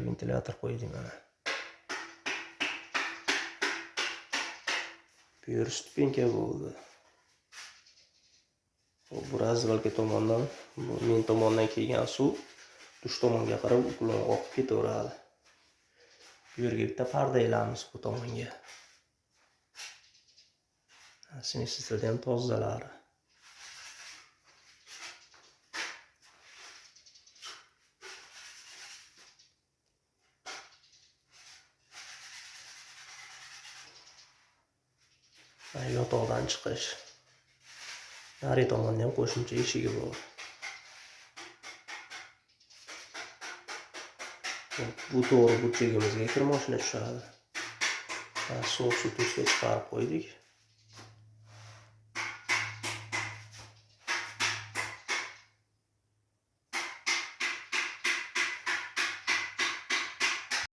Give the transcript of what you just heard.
Ventilyator qo'ydik mana. Bu yer ступенька bo'ldi. Bu раздевалка tomondan, bu men tomondan kelgan suv dush tomonga qarab uklon oqib ketaveradi. Bu yerga bitta parda ilamiz bu tomonga. Смеситель ham tozalari. Yotoqdan chiqish. Nari tomonda ham qo'shimcha eshigi bor. Bu to'g'ri burchagimizga kir mashina tushadi. Sovuq suv pechka chiqarib qo'ydik.